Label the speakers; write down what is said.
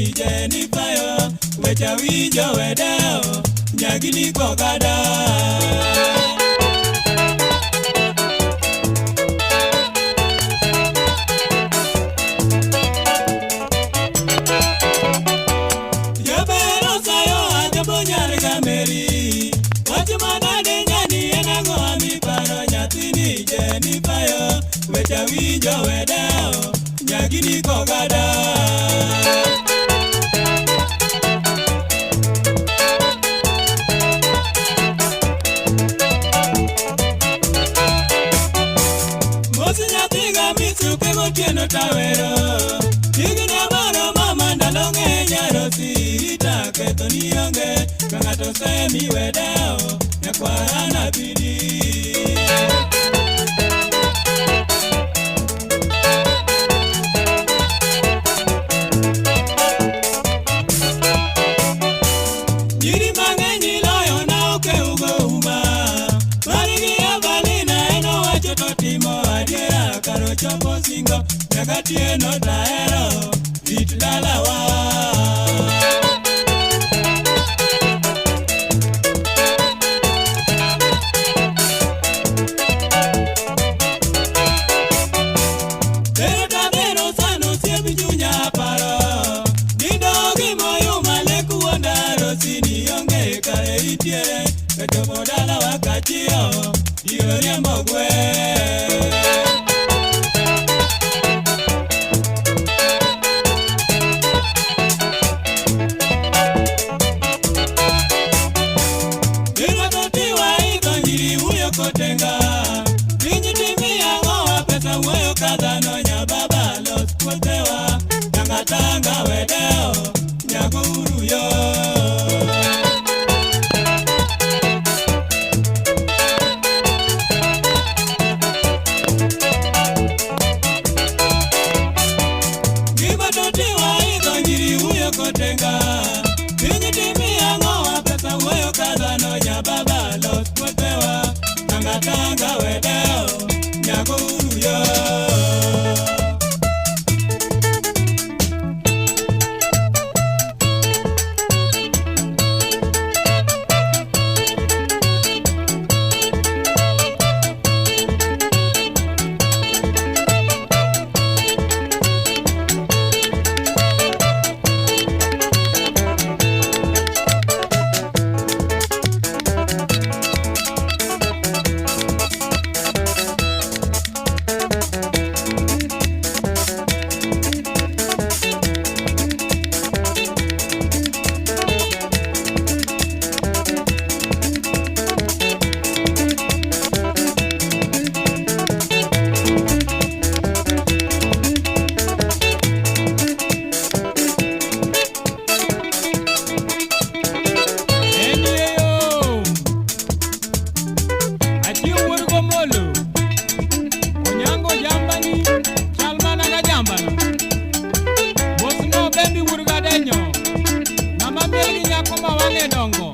Speaker 1: nyathini Jenifa yo, weche awinjo wedewo, nyagini kogada. Jaber osayo ajabo nyar Gameri, wach manade nyani en ang'o miparo nyathini Jenifa yo, weche awinjo wedewo, nyagini kogada. Mos nyathiga misuke gotieno tawero Higni aboro mama ndalo ng'eny arosi Ita ketho ni onge ka ng'ato osemi wedewo nyakwara napidi. Nyiri mang'eny iloyo na okeugo uma Margi Avalina en owacho to timo adiera kar ochopo singo nyaka tieno tahero rit dalawa. Bero tabero sano osiep chunya paro Nindo gi moyuma lek wuonda rosini onge kare itiere Kachopo dalawa kachio diel riembo gwe. Biro to tiwa idho nyiri wuoyo kotenga Piny timi ang'owa pesa wuoyo ka dhano nyababa los puothewa Tanga tanga wedewo nyago uru yo. Gima to tiwa idho nyiri wuoyo kotenga Piny timi ang'owa pesa wuoyo ka dhano nyababa los puothewa Tanga tanga wedewo nyago uru yo.
Speaker 2: En yo Achiew wuod Gomolo Onyango jambani chal mana ga jambana Mosno bendi wuod Gadenyo Ng'ama miel gi nyako ma wang'e dongo.